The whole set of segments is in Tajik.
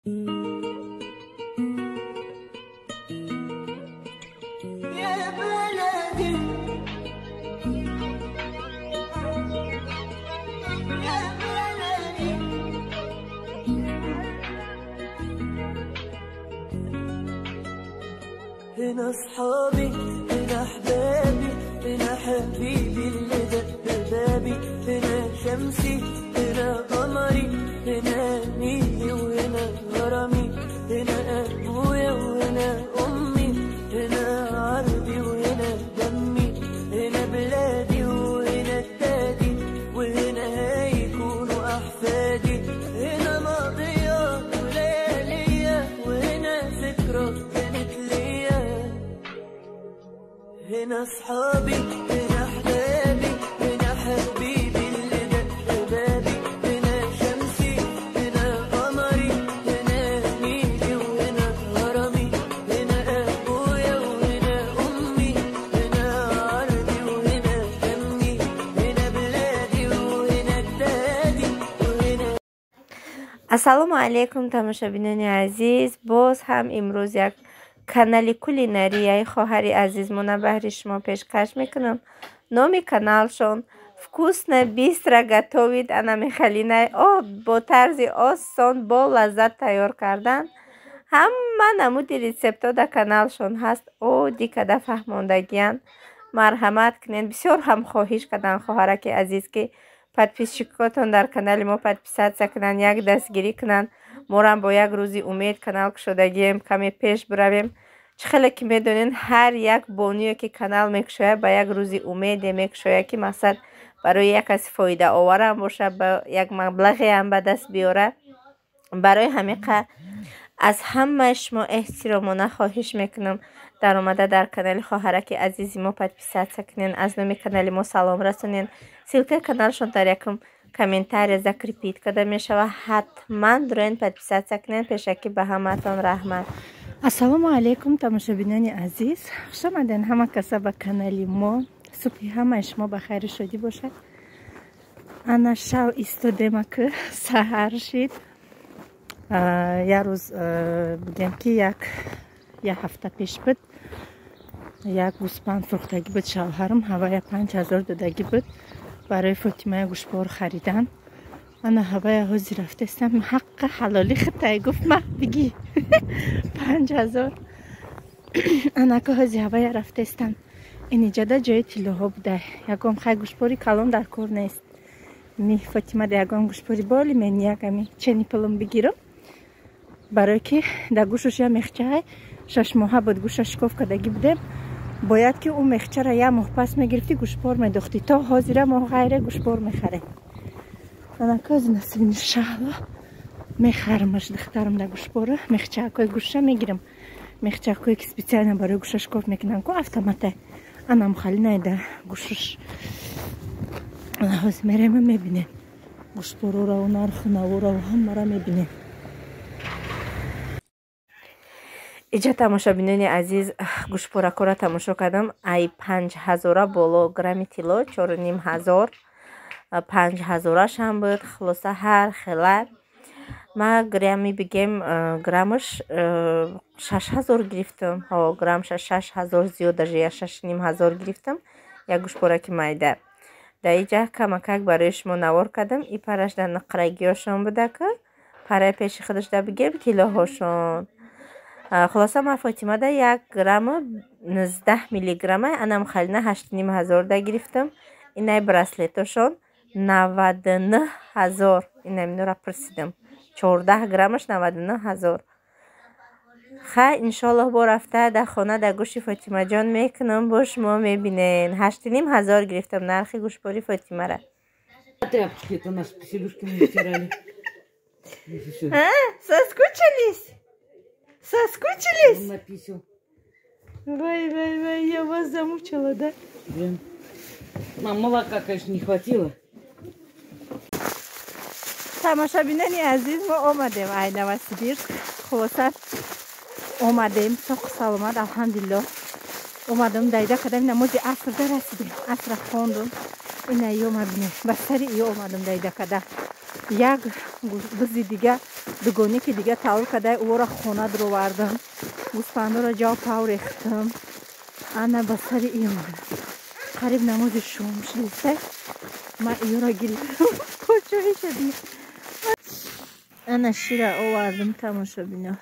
يا بلدي يا بلدي. هنا اصحابي، هنا احبابي، هنا حبيبي اللي دق بابي، هنا شمسي، هنا قمري، هنا نيلي وهنا هرمي، هنا ابويا وهنا امي، هنا عربي وهنا دمي، هنا بلادي وهنا جدادي، وهنا هيكونوا احفادي، هنا ماضية وليالية، وهنا ذكرى كانت ليا. هنا اصحابي، هنا احبابي، هنا حبيبي اللي دق بابي، هنا شمسي، هنا قمري، هنا نيلي وهنا هرمي، هنا ابويا وهنا امي، هنا عربي وهنا دمي، هنا بلادي وهنا جدادي، وهنا. Ассалому алайкум, тамошобинони азиз. Боз ҳам имрӯз як канали кулинарияи хоҳари азизмона баҳри шумо пешкаш мекунам. Номи каналшон «Вкусно быстро готовит». Ана михалинай о бо тарзи осон, бо лаззат тайёр кардан. Ҳама намуди рецептҳо дар каналшон ҳаст, оддӣ када фаҳмондагиянд. Марҳамат кунед. Бисёр ҳам хоҳиш карданд хоҳараки азиз, ки подписчикотон дар канали мо подписаться кунанд, як дастгирӣ кунанд. Морам бо як рӯзи умед канал кушодагием, каме пеш биравем. Чӣ хеле ки медонед, ҳар як бонуе ки канал мекушояд, ба як рӯзи умеде мекушояд, ки мақсад барои як каси фоидаоварам бошад, ба як маблағеам ба даст биёрад. Барои ҳамин аз ҳамаи шумо эҳтиромона хоҳиш мекунам, даромада дар канали хоҳараки азизи мо подписаться кунед, аз номи канали мо салом расонед. Ссылкаи каналшон дар якум комментария закрепить карда мешавад. Ҳатман дуроен, подписаться кунед. Пешакӣ ба ҳамаатон раҳмат. Ассалому алайкум, тамошобинони азиз, хушомаден ҳама каса ба канали мо. Субҳи ҳамаи шумо ба хайру шодӣ бошад. Ана шав истодема, ки саҳар шид. Як рӯз бигем, ки як ҳафта пеш буд, як гӯспанд фурӯхтагӣ буд шавҳарам, ҳавая 5000 додагӣ буд барои Фотимая гӯшпор харидан. Ана ҳавая ҳозир рафтаистам. Ҳаққа ҳалоли хитай гуфт, ма бигӣ 5000. Анака ҳози ҳавая рафтаистам. Иниҷада ҷои тиллоҳо буда. Ягон хай гӯшпори калон дар кор нест. Ми Фотима да ягон гӯшпори боли мен яками чени пулум бигирам, барое ки дар гӯшаш я мехчаҳай 6 моҳа буд, гӯшаш шикоф кардагӣ будем. Бояд ки ӯ мехчара як моҳ пас мегирифтӣ, гӯшпор медохтӣ. То ҳозира мо ғайре гӯшпор мехарем. Анакази насиб, иншаалло, мехарамаш духтарам да гӯшпора. Мехчаакои гӯша мегирам, мехчаакое ки специально барои гӯша шикоф мекунам ку, автомата анам халинай да гӯшаш. Ҳозир мерема, мебинем гӯшпорорау, нарху наворау ҳамара мебинем. Иҷа, тамошобинони азиз, гӯшпоракора тамошо кардам. Ай 5000-а боло, грамми тилло 4500, 5000-ашам буд. Хулоса, ҳар хела. Ма грамми бигем, граммаш 6000 гирифтам. Ҳо, граммша 6000, зиёд даже я 6500 гирифтам, як гӯшпораки майда. Дар иҷа камакак барои шумо навор кардам. И параш дар нақрагиёшон буда, ки параи пеши худаш да бигем тиллоҳошон. Хулоса, ман Фотимада як грамму 19 миллиграмма, анам халина 8500 да гирифтам. Инай браслетошон 99 000. Инаминора пурсидам, 14 граммаш 99 000. Хай, иншоаллоҳ, бо рафта дар хона дар гӯши Фотимаҷон мекунам, бо шумо мебинен. 8500 гирифтам нархи гӯшпори Фотимара. Тряпочки это наши поселюшки мы стирали. А, соскучились? Соскучились? Он написал. Вай, вай, вай, я вас замучила, да? Да. Нам молока, конечно, не хватило. Тамошобинони азиз, мо омадем ай Новосибирск. Хулоса, омадем соқу саломат, алҳамдулилло. Омадам, дайда кардам, намози асрда расидем, асра хондум. Ина ё мабине, ба сари ё омадам, дайда када як бузи дига. Дугоне ки дига тавр кадай ӯро хона дуровардам. Гӯсфандоро ҷав пав рехтам. Ана ба сари ин омадам. Қариб намози шом шудиста. Ман иёро гирифтам. Почои шуди. Ана шира овардам тамошобино.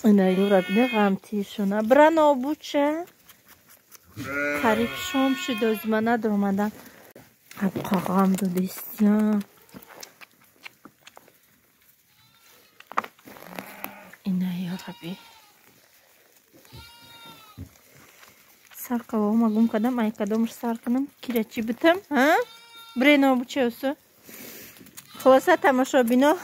Ина ёра бине ғамтишона. Бира нобуча. Қариб шом шуд, ози ман надоромадам. Абқағам додистям. Ина ёраби. Сар кавома гум кадам, ай кадомш сар кунам, кира чӣ битам, ҳа? Бре нобуча усу. Хулоса тамошобино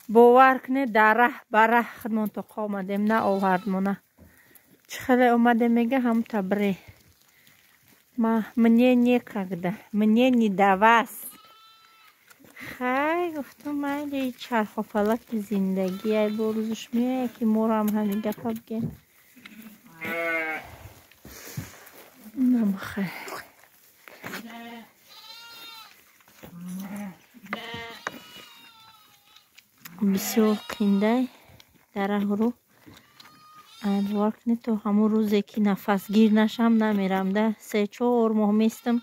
бовар кунед, дар раҳ ба раҳ худмон тоқа омадем, на овардмона. Чӣ хеле омадем мега ҳам табре. Ма мне некогда, мне не до вас. Хай гуфтам майли чархофалаки зиндагӣ, ай бо рӯзш меояд ки морам ҳамин гапа бигем. Намхай. Бисёр қиндай дар раҳру. Ай бовар кунед то ҳамон рӯзе ки нафасгир нашам намерам да. 3-4 моҳ местам.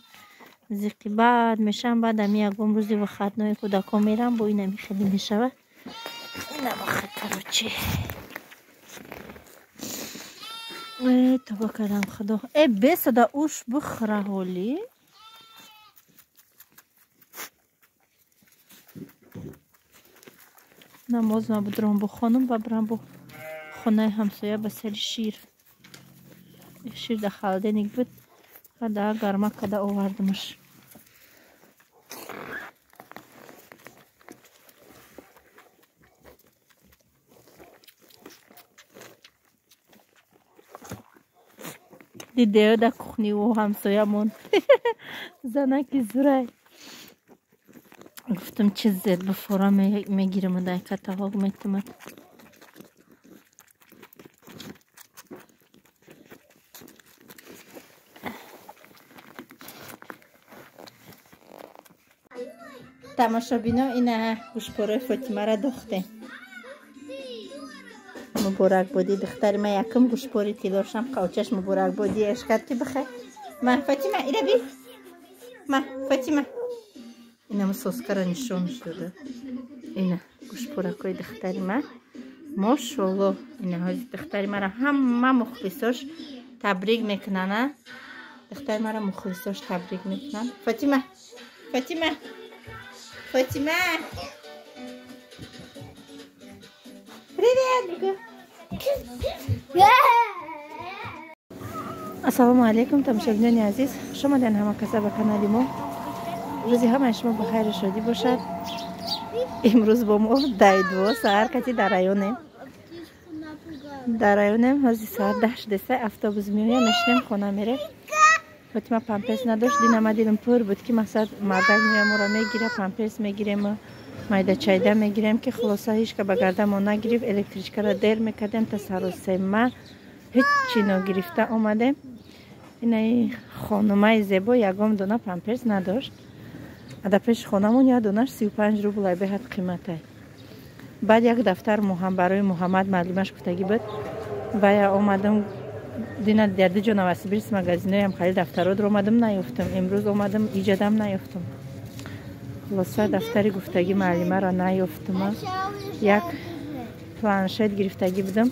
Зиқи баъд мешам, баъд ами ягон рӯзи выходной кӯдакон мерам, бо инами хеле мешавад. Инамахай короче. Э, тоба кардам худо. Э, бесада уш бихӯра ҳолӣ. Намоз ма будрам бухонам ва бирам бо хонаи ҳамсоя ба сари шир. Шир дар холодильник буд. Ада гарма када овардамаш. Дидео дар кухни ӯ ҳамсоямон. Занаки зурай. Гуфтам чиз зед бифора мегирам дай каталог метимад. Тамошобино ина гӯшпораи Фотимаро духтем. Муборак бодӣ духтари ман, якум гӯшпори тиллошам қавчаш муборак бодӣ аш кард ки бихай. Ма Фотима ира би. Ма Фотима. Ина соскара нишонш дода. Ина гӯшпоракҳои духтари ман. Мошолло, ина ҳози духтари маро ҳама мухлисош табрик мекунанд. Духтари маро мухлисош табрик мекунанд. Фотима, Фотима, Фотима. Привет, бигӯ. Ассалому алайкум тамошобинони азиз. Хуш омадед ҳама каса ба канали мо. Рӯзи ҳамаи шумо ба хайру шодӣ бошад. Имрӯз бо мо дайдво саҳар кати дар районем. Дар районем ҳози соат 10:10 автобус меояд, мешинем хона мерем. Фотима памперс надошт, динама дилам пур буд ки мақсад мардак меояд моро мегира, памперс мегирем, майда чайда мегирем ки хулоса ҳечка ба гардамо нагирифт, электричкаро дер мекардем та саросема ҳеччи ногирифта омадем. Инаи хонумаи зебо ягон дона памперс надошт. Ада пеши хонамон як донаш 35 рубл ай беҳад қиматай. Баъд як дафтар барои Муҳаммад муаллимаш гуфтагӣ буд. Вая омадам дина дар ду ҷо Новосибирск магазиноям харид дафтаро омадам наёфтам. Имрӯз омадам иҷадам наёфтам. Хулоса дафтари гуфтагӣ муаллимаро наёфтам. Як планшет гирифтагӣ будам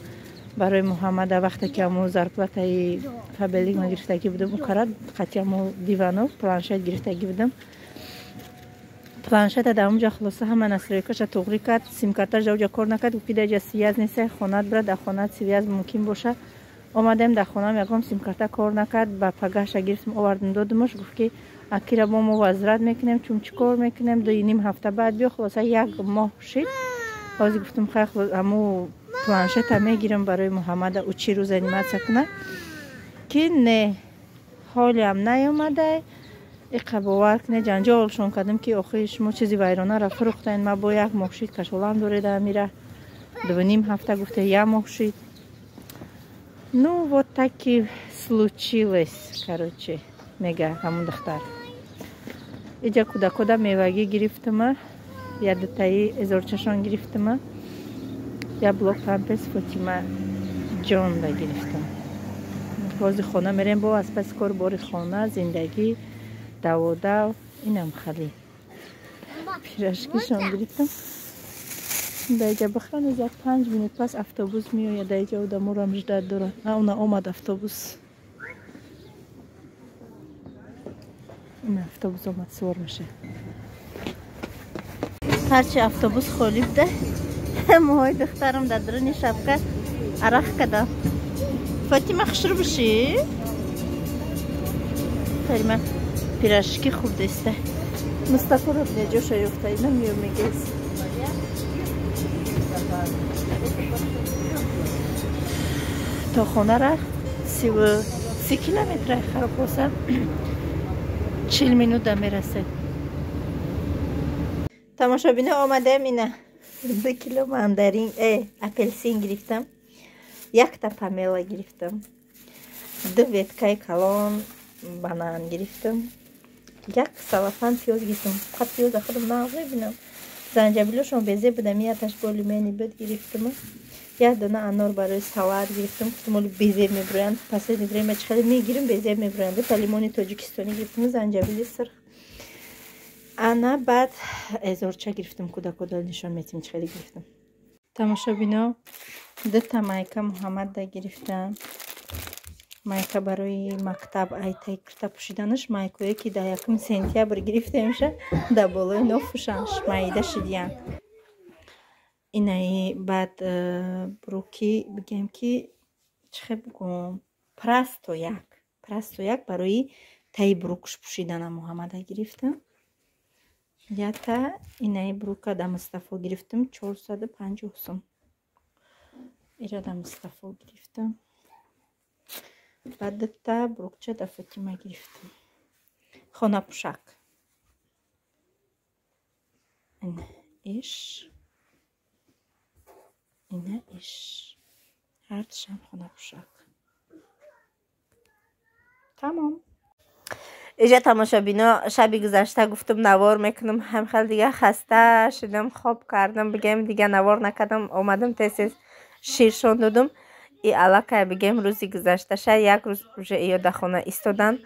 барои Муҳаммада вақте ки аму зарплатаи Фаберлик ма гирифтагӣ будам, укара қати аму диванов планшет гирифтагӣ будам. Планшета дар онҷа хулоса ҳама настройкаша туғрӣ кард, симкарташ дар онҷа кор накард, гуфт ки дар ҷа связь нест, хонат бира, дар хонат связь мумкин бошад. Омадем дар хонаам ягон симкарта кор накард, ба пагаҳша гирифтем овардем додимаш, гуфт ки акира бо мо возврат мекунем, чун чӣ кор мекунем, 2.5 ҳафта баъд биё. Хулоса як моҳ шид. Ҳозир гуфтам хай ҳаму планшета мегирам барои Муҳаммада ӯ чӣ рӯз заниматься кунад, ки не ҳолиам наёмадай. Иқа бовар кунед ҷанҷолшон кардам ки охи шумо чизи вайронаро фурӯхтаен, ма бо як моҳ шид кашолам доред амира 2.5 ҳафта гуфта як моҳ шид. Ну вот так и случилось, короче, мега ҳамун духтар. Иҷа кӯдакода мевагӣ гирифтама, Я дутаи эзорчашон гирифтама. Я блок памперс Фотима ҷонда гирифтам. Бози хона мерем, бо аз паси кор бори хона, зиндагӣ, даводав, инам хали. Пирожкишон гирифтам. Даиҷа бихран, за 5 минут пас автобус меояд, даиҷа одаморам ждать дорад. А уна омад автобус. Ин автобус омад, сувор мешавад. Ҳарчи автобус холӣ буда, моҳои духтарам дар дуруни шапка арақ кардам. Фотима, хушрӯ бишӣ? Фарима пирожки хӯрдаиста. Мустафоро бина, ҷоша ёфта, ина меё мегез. То хонара 33 километра хароб боса, 40 минута мерасед. Тамошобино, омадаем, ина 2 кило мандарин, апелсин гирифтам, якта помело гирифтам, ду веткаи калон банан гирифтам, як салафан пиёз гирифтам. Қад пиёза худам нағз мебинам. Занҷабилошон безе будам, яташ болимени буд, гирифтам. Як дона анор барои салат гирифтам, гуфтам, оли безеб мебироянд. Последнее время чӣ хеле мегирим, безеб мебироянд. Дута лимони тоҷикистонӣ гирифтам, занҷабили сирх. Ана баъд эзорча гирифтам, кӯдакодол нишон метим, чӣ хеле гирифтам. Тамошобино, дута майка Муҳаммадда гирифтам. Майка барои мактаб, айтай кирта пӯшиданаш, майкое ки дар 1 сентябр гирифтемша, дар болои нофушанш майида шидиянд. Инаи баъд бруки, бигем ки чӣ хел бигӯм, просто як, просто як барои таи брукш пӯшидана Муҳаммада гирифтам. Ята инаи брука да Мустафо гирифтам, 450 сум. Ира да Мустафо гирифтам. Баъд дута брукча да Фотима гирифтам. Хонапӯшак. Ина иш. Ина иш. Ҳардушам хонапӯшак. Тамом. Иҷа, тамошобино, шаби гузашта гуфтум, навор мекунам, ҳам хел дига хаста шудам, хоб кардам, бигем, дига навор накардам. Омадам, тез тез ширшон додум. И аллакай, бигем, рӯзи гузашташа як рӯз уже иё дар хона истоданд.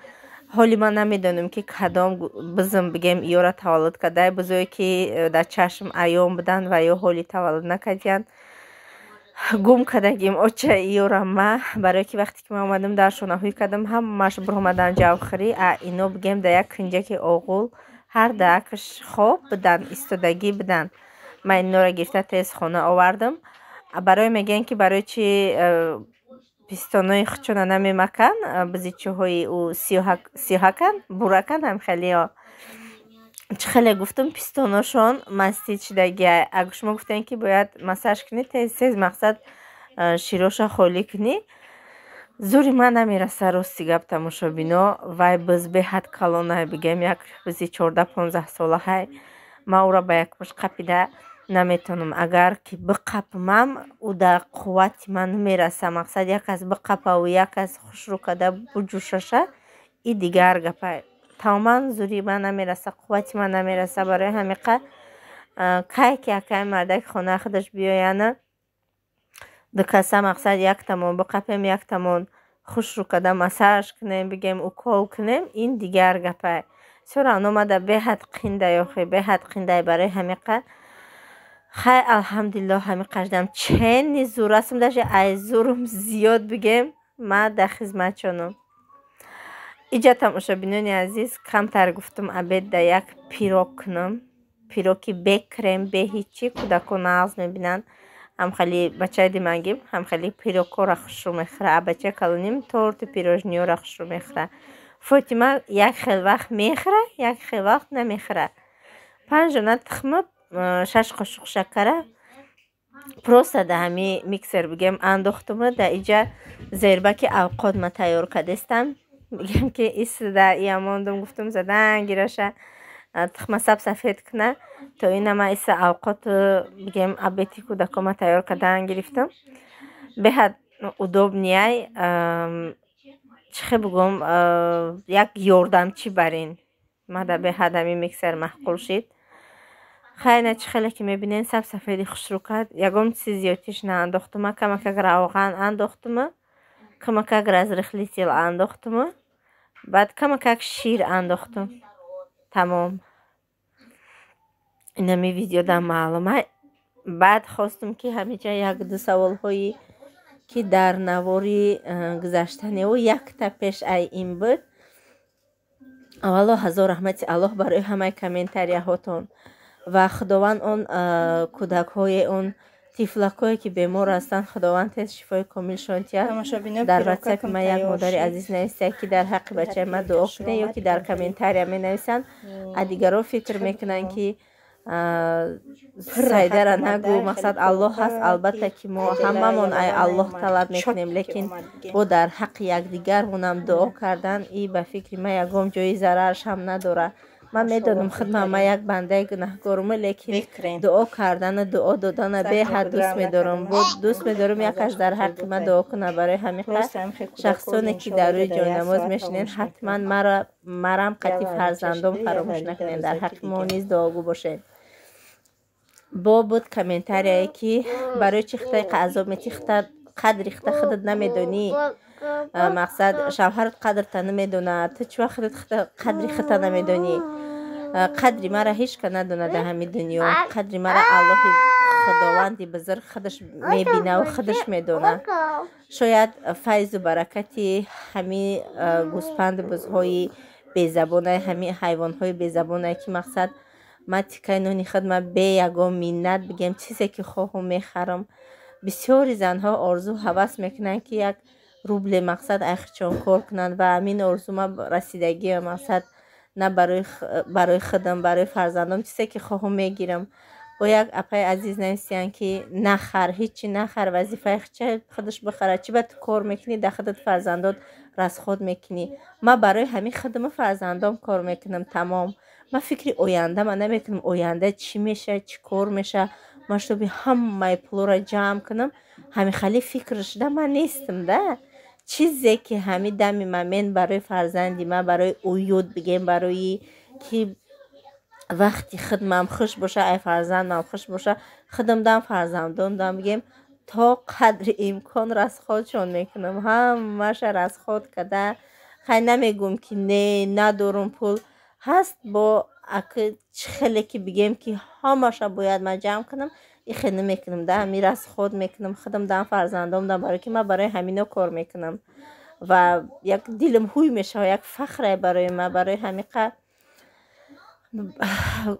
Ҳоли ман намедонам, ки кадом бизм, бигем, иёра таваллуд кардай, бизое ки дар чашм аён буданд ва ё ҳоли таваллуд накардиянд. Гум кардагим оча иёра ма, барое ки вақте ки ман омадам, дар шонаҳӯй кардам, ҳамааш биромадан ҷавхирӣ, а ино, бигем, дар як кунҷаки оғул ҳар даакаш хоб буданд, истодагӣ буданд. Ман инора гирифта, тез хона овардам. Барои мегӯянд, ки барои чи пистонои хучона намемаканд, бизичӯҳои ӯ сиёҳаканд, бураканд, ҳамхелиё чӣ хеле гуфтум, пистоношон мастид шудагия. Агар шумо гуфтем, ки бояд массаж кунӣ, тез тез, мақсад, широша холӣ кунӣ, зури ман намераса, рости гап, тамошобино. Вай биз беҳад калонай, бигем, як бизи 14-15 солаҳай. Ман ӯро ба як мушт қапида наметавонам. Агар ки биқапмам, ӯ дар қуввати ман намераса. Мақсад, як кас биқапаву як кас хушрӯ карда буҷӯшаша, и дигар гапа. Тамоман зури ман намераса, қуввати ман намераса. Барои ҳамиқа кай ки акай мардаки хонаи худаш биёяна, дукаса, мақсад, як тамон биқапем, як тамон хушрӯ карда массаж кунем, бигем, укол кунем, ин дигар гапа. Всё равно мада беҳад қиндай, охи, беҳад қиндай. Барои ҳамиқа хай, алҳамдулиллоҳ, ҳамиқа ждам. Чени зур астам, даже ай зурум зиёд, бигем, ма дар хизматшонам. Иҷа, тамошобинони азиз, камтар гуфтум, обедда як пирог кунам, пироги бе крем, бе ҳичи, кӯдакон нағз мебинанд. Ҳамхели бачаи димангим ҳамхели пирогҳоро хушрӯ мехӯра, а бачаи калоним торту пирожниёро хушрӯ мехӯра. Фотима як хел вақт мехӯра, як хел вақт намехӯра. Панҷ дона тухма, 6 қошуқ шакара просто да ҳами миксер, бигем, андохтума. Да иҷа зербаки авқот ма тайёр кардестам, бигем, ки исда ия мондум, гуфтум, задан гираша, тухма саб сафед куна, то ина ма иса авқоту, бигем, обеди кӯдакома тайёр кардан гирифтам. Беҳад удобныйай, чӣ хел бигӯм, як ёрдамчӣ барин мада беҳад ҳами миксер маъқул шид. Хайна, чӣ хеле ки мебинен, саб сафеди хушрӯ кард. Ягон чизи зиёдтиш наандохтума, камакак равған андохтума, камакак разрыхлитель андохтума, баъд камакак шир андохтум, тамом. Инами видеода маълума. Баъд хостум, ки ҳамиҷа як-ду саволҳое, ки дар навори гузаштанеу якта пеш ай ин буд. Аввало, ҳазор раҳмати Аллоҳ барои ҳамаи комментарияҳотон ва Худованд он кӯдакҳое, он тифлакҳое, ки бемор ҳастанд, Худованд тез шифои комилшон диҳад. Дар ватсапи ман як модари азиз нависад, ки дар ҳаққи бачаи ман дуо кунед, ё ки дар комментария менависанд, а дигарон фикр мекунанд, ки сайдара нагӯ, мақсад Аллоҳ ҳаст. Албатта, ки мо ҳамамон ай Аллоҳ талаб мекунем, лекин бо дар ҳаққи якдигармонам дуо кардан и ба фикри ман ягон ҷои зарараш ҳам надорад. Ман медонам, худман ман як бандаи гунаҳгорум, лекин дуо кардана, дуо додана беҳад дӯст медорам. Бо дӯст медорам, якаш дар ҳаққи ман дуо кунад. Барои ҳамиқа шахсоне, ки дар рӯи ҷойнамоз мешинед, ҳатман марам қати фарзандом фаромӯш накунед, дар ҳаққи мо низ дуогӯ бошед. Бо буд комментарияе, ки барои чӣ хитаи азоб метӣ, хита қадри хита худат намедонӣ, мақсад, шавҳарат қадрта намедонад, ту чӣ вақт қадри хита намедонӣ? Қадри мара ҳеҷ ка надонад дар ҳамин дунё. Қадри мара Аллоҳи Худованди бузург худаш мебинаву худаш медонад. Шояд файзу баракати ҳамин гӯспанду бузҳои безабонае, ҳамин ҳайвонҳои безабонае, ки, мақсад, ман тикаи нони худ ма бе ягон миннат, бигем, чизе ки хоҳум, мехарам. Бисёри занҳо орзу ҳавас мекунанд, ки як рубле, мақсад, айхчон кор кунанд ва ҳамин орзу ма расидагия. Мақсад, на барои худам, барои фарзандом чизе ки хоҳум, мегирам. Бо як апаи азиз нависиянд, ки нахар, ҳечи нахар, вазифаи ча худаш бихарад, чӣ ба ту кор мекунӣ, дар худат фарзандот расход мекунӣ? Ман барои ҳамин худаму фарзандом кор мекунам, тамом. Ман фикри оянда ман намекунам, оянда чӣ мешавад, чӣ кор мешавад. Ман шуби ҳамаи пулоро ҷамъ кунам, ҳамин хали фикр шуда ман нестам да. Чизе ки ҳамин дами момент барои фарзанди ман, барои уют, бигем, барои ки вақти худмам хуш боша, ай фарзандам хуш боша, худамдам, фарзандондам, бигем, то қадри имкон расходшон мекунам. Ҳамаша расход карда, хай, намегӯм, ки не, надорум, пул ҳаст. Бо аки чӣ хеле ки, бигем, ки ҳамаша бояд ман ҷамъ кунам, ихе намекунам да. Ҳами расход мекунам худамдам, фарзандомдам, барое ки ман барои ҳамино кор мекунам ва як дилам ҳуй мешавад, як фахре барои ман. Барои ҳамиқа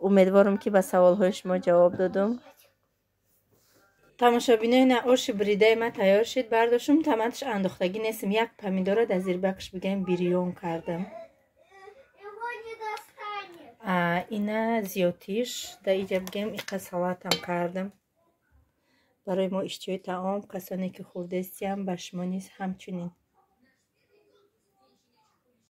умедворам, ки ба саволҳои шумо ҷавоб додум. Тамошобинои, на, оши буридаи ман тайёр шид, бардоштум. Таматаш андохтагӣ нестм, як помидора дар зирбакш, бигем, бирён кардам. Ина зиёдтиш да иҷа, бигем, иқа салатам кардам барои мо, иштиҳои таом. Касоне ки хурдестиям, ба шумо низ ҳамчунин.